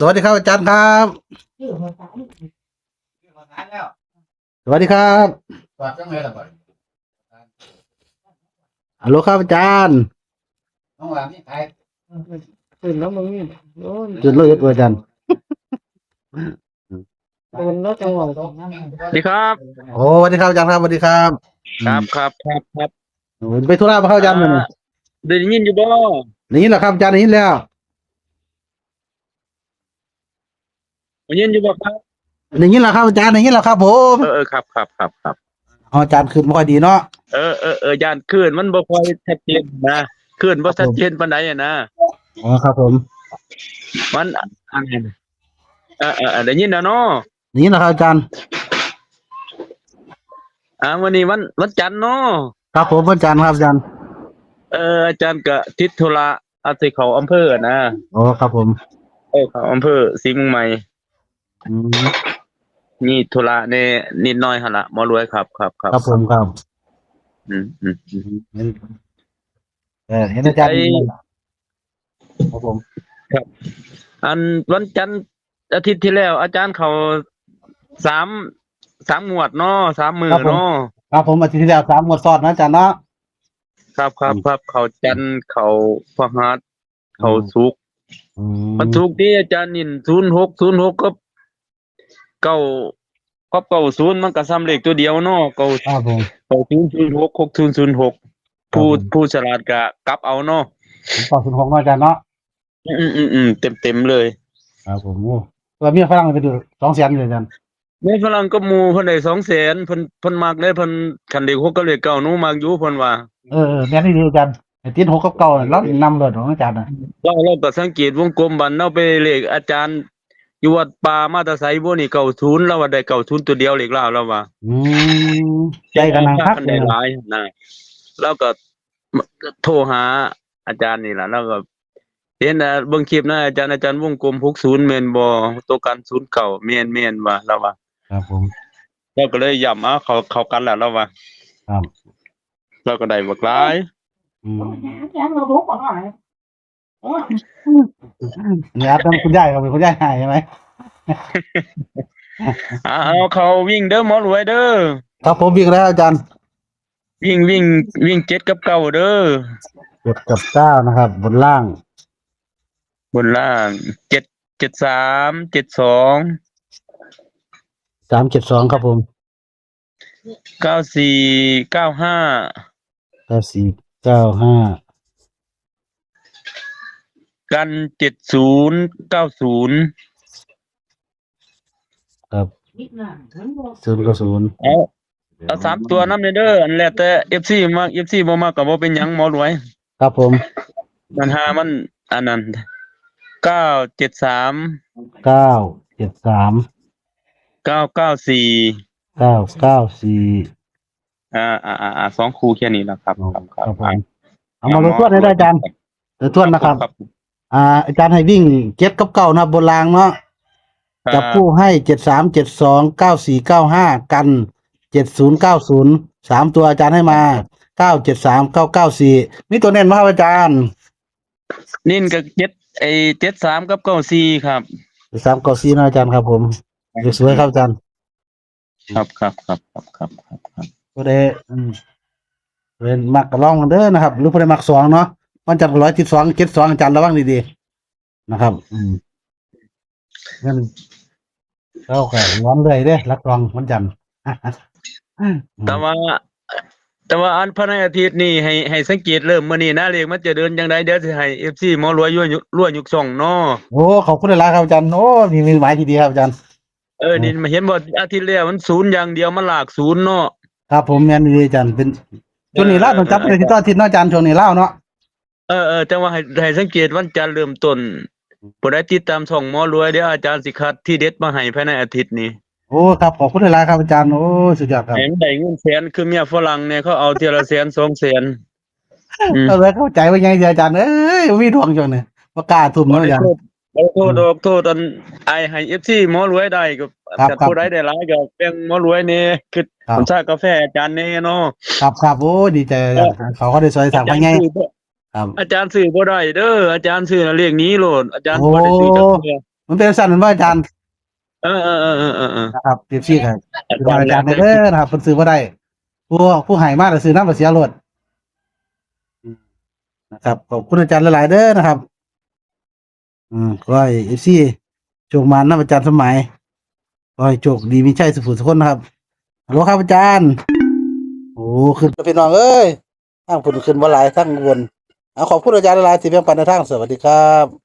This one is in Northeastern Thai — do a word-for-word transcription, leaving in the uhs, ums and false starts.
วัสดีครับอาจารย์ครับ สวัสดีครับฮัลโหลครับอาจารย์ ตื่นแล้วมึงนี่ โอ้ย ตื่นแล้วเฮ็ดว่าอาจารย์ ตื่นแล้วจังหวะ สวัสดีครับ โอ้สวัสดีครับอาจารย์ครับ สวัสดีครับ ครับครับครับครับ โอ้ไปธุระมาครับอาจารย์มื้อนี้ ได้ยินอยู่บ่ ได้ยินแล้วครับอาจารย์ ได้ยินแล้ว ได้ยินอยู่บ่ครับ ได้ยินแล้วครับอาจารย์ ได้ยินแล้วครับผม เออเออครับครับครับครับ อ๋อ อาจารย์คลื่นบ่ค่อยดีเนาะ เออเออเออ ย่านคลื่นมันบ่ค่อยชัดเจนนะ คลื่นบ่ ครับผม ชัดเจนปานใดอะนะ อ๋อ ครับผม มัน อันนี้ เออเออเออ ได้ยินแล้วเนาะ ได้ยินแล้วครับอาจารย์ อ่า มื้อนี้วัน วันจันทร์เนาะ ครับผม วันจันทร์ครับอาจารย์ เออ อาจารย์ก็ติดธุระ อาจสิเข้าอำเภอนะ อ๋อ ครับผม เออ เข้าอำเภอศรีเมืองใหม่ อืม มีธุระแหน่นิดหน่อยหั่นล่ะ หมอรวย ครับ ครับ ครับ ครับผม ครับ อืม อืม อืม เห็น เออ เห็นอาจารย์ ไอ้ ครับผม ครับ อันวันจันทร์อาทิตย์ที่แล้ว อาจารย์เข้าสาม สามงวดเนาะ สามมื้อ ครับผม เนาะ ครับผม อาทิตย์ที่แล้วสามงวดซ้อนนะอาจารย์เนาะ ครับ ครับ อืม ครับ เข้าจันทร์ เข้าพฤหัส เข้า อืม ศุกร์ อืม วันศุกร์ที่อาจารย์นิน ศูนย์หก ศูนย์หก กับ เก้า กับ เก้าศูนย์ มันก็ซ้ำเลขตัวเดียวเนาะ เก้า ครับผม เก้าศูนย์ ศูนย์หก หกศูนย์ ศูนย์หก ผู้ ครับผม ผู้ฉลาดก็กลับเอาเนาะ เก้าศูนย์หกเนาะอาจารย์เนาะ อืม อืม อืม อืม เต็มๆเลย ครับผม โอ้ ตัวเมียฝรั่งไปดู สองแสนเลยอาจารย์ เมียฝรั่งกับหมู่เพิ่นได้ สองแสน เพิ่น เพิ่นมักเด้ เพิ่น คันเลขหกกับเลขเก้า หนูมักอยู่ เพิ่นว่า เออ เออ แม่นอีหลีอาจารย์ ไอ้ติดหกกับเก้าน่ะ ลาวนำโลดของอาจารย์น่ะ ลาว ลาวก็สังเกตวงกลมบัด ลาวไปเลขอาจารย์อยู่วัดป่ามาแต่ไสบุนี่ เก้าศูนย์ ลาวว่าได้ เก้าศูนย์ ตัวเดียว เลขลาว ลาวว่า อืม ใจก็นั่งคัก ได้หลายนะ ลาวก็โทรหาอาจารย์นี่ล่ะ ลาวก็เห็น อ่า เบิ่งคลิปนะอาจารย์ อาจารย์วงกลม หกศูนย์ แม่นบ่ ตัวกัน ศูนย์เก้า แม่น แม่นว่า ลาวว่า ครับผม ลาวก็เลยย้ำ เอา เข้า เข้ากันแล้ว ลาวว่า ครับ ลาวก็ได้บักหลาย อืม เนี่ยครับ คุณยายครับ คุณยายหายใช่ไหม เอา เอาเข้าวิ่งเด้อ หมอรวยเด้อ ครับผม วิ่งแล้วอาจารย์ วิ่ง วิ่ง วิ่ง เจ็ดกับเก้าเด้อ เจ็ดกับเก้านะครับ บนล่าง บนล่าง เจ็ด เจ็ดสาม เจ็ดสอง สามเจ็ดสอง ครับผม เก้าสี่ เก้าห้า เก้าสี่ เก้าห้า กัน เจ็ดศูนย์ เก้าศูนย์ ครับ ศูนย์เก้าศูนย์ เอา เอาสามตัวนำเด้อ อันแล้วแต่ เอฟซี มัก เอฟซี บ่มักก็บ่เป็นหยัง หมอรวย ครับผม มันหามัน อันนั้น เก้าเจ็ดสาม เก้าเจ็ดสาม เก้าเก้าสี่ เก้าเก้าสี่ อ่า อ่า อ่า อ่า สองคู่แค่นี้นะครับ อ๋อ ครับ ครับ ครับผม อ่ะ เอามาลงทวนให้ได้อาจารย์ เดี๋ยวทวนนะครับ ครับ อ่า อาจารย์ให้วิ่งเจ็ดกับเก้านะครับ บนรางเนาะ ครับ จับคู่ให้ เจ็ดสาม เจ็ดสอง เก้าสี่ เก้าห้า กัน เจ็ดศูนย์ เก้าศูนย์ สามตัวอาจารย์ให้มา เก้าเจ็ดสาม เก้าเก้าสี่ มีตัวเน้นไหมครับอาจารย์ เน้นกับเจ็ด ไอ้ เจ็ดสาม กับ เก้าสี่ ครับ เจ็ดสาม เก้าสี่ นะอาจารย์ครับผม เลขสวยครับอาจารย์ ครับ ครับ ครับ ครับ ครับ ครับ ครับ ผู้ใด อืม เป็นมักก็ลองกันเด้อนะครับ หรือผู้ใดมักสองเนาะ วันจันทร์ก็ร้อยสิบสอง เจ็ดสอง อาจารย์ระวังดีๆ นะครับ อืม นั่น เราก็ร้อนเลยเด้ หลักสองวันจันทร์ แต่ว่า แต่ว่าอันภายในอาทิตย์นี้ให้ ให้สังเกตเริ่มมื้อนี้นะ เลขมันจะเดินจังใด เดี๋ยวสิให้ เอฟซี หมอรวย รวย รวยยกช่องเนาะ โอ้ ขอบคุณหลายๆครับอาจารย์ โอ้ มี มีหมายที่ดีครับอาจารย์ เออ นี่มาเห็นบ่ อาทิตย์แล้วมันศูนย์อย่างเดียว มันลากศูนย์เนาะ ครับผม แม่นอยู่อาจารย์ เป็น ช่วงนี้ลาวต้องจับ เออ อาทิตย์ต่ออาทิตย์เนาะอาจารย์ ช่วงนี้ลาวเนาะ เออ เออ แต่ว่าให้ ให้สังเกตวันจันทร์เริ่มต้น ผู้ใดติดตามช่องหมอรวย เดี๋ยวอาจารย์สิคัดทีเด็ดมาให้ภายในอาทิตย์นี้ โอ้ ครับ ขอบคุณหลายๆครับอาจารย์ โอ้ สุดยอดครับ ให้มันได้เงินแสนคือเมียฝรั่งเนี่ย เขาเอาเทื่อละแสนสองแสน อืม เอาไว้เข้าใจว่าไงเสียอาจารย์ เอ้ย มีดวงจังเนี่ย บ่กล้าทุ่มเนาะอาจารย์ บ่ได้โทษ บ่ได้โทษดอก โทษอัน ไอ้ให้ เอฟซี หมอรวยได้ก็ ครับ ถ้า ครับ ผู้ใดได้หลายก็แบ่งหมอรวยแหน่ คือ ครับ ผมชากาแฟอาจารย์แหน่เนาะ ครับ ครับ โอ้ ดีใจอาจารย์ เออ เขาก็ได้ซอยสร้าง อาจารย์ ไปไง ซื้อบ่ ครับ อาจารย์ซื้อบ่ได้เด้อ อาจารย์ซื้อน่ะเลขหนีโลด อาจารย์ โอ้ บ่ได้ซื้อจักเทื่อ มันเป็นจั่งซั่นแม่นบ่อาจารย์ เออเออเออเออเออเออ นะครับ เอฟซี ครับ อาจารย์ อาจารย์เด้อนะครับ เพิ่นซื้อบ่ได้ ผู้ผู้ให้มาน่ะซื้อนำก็เสียโลดนะครับ ขอบคุณอาจารย์หลายๆเด้อนะครับ อืม ขอให้เอฟซี โชคหมานนำอาจารย์สมหมาย ขอให้โชคดีมีชัยสุขสุขคนนะครับ ฮัลโหลครับอาจารย์ โอ้ ขึ้นพี่น้องเอ้ย ทางพุ่นขึ้นบ่หลาย ทางบน เอา ขอบคุณอาจารย์หลายๆที่แบ่งปันแนวทาง สวัสดีครับ